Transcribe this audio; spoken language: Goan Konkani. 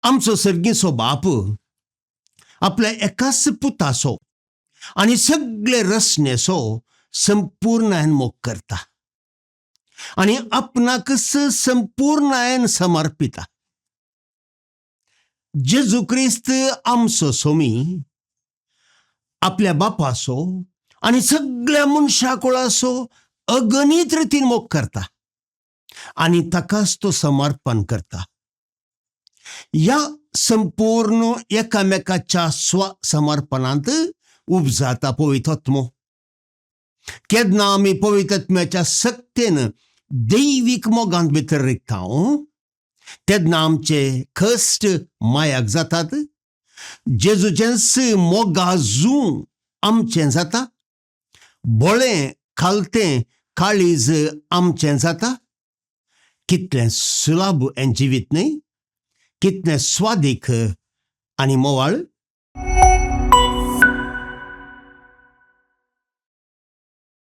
आमचो सर्गीचो बाप आपल्या एकाच पुताचो आनी सगळे रचनेचो संपूर्णायन मोग करता आनी आपणाकच संपूर्णायन समर्पिता. जेजू क्रिस्त आमचो सोमी आपल्या बापाचो आनी सगळ्या मनशा कुळाचो अगणीत रितीन मोग करता आनी ताकाच तो समर्पण करता. ह्या संपूर्ण एकामेकाच्या स्वसमर्पणांत उपजाता पवित्रत्मो. केन्ना आमी पवित्रत्म्याच्या सक्तेन दैवीक मोगांत भितर रिगता तेन्ना आमचे कश्ट मायाक जातात, जेजूचेंच मोगाजू आमचें जाता, बोळें खालतें काळीज आमचें जाता. कितलें सुलाभ हें जिवीत न्हय? कितलें स्वादीक आनी मोवाळ.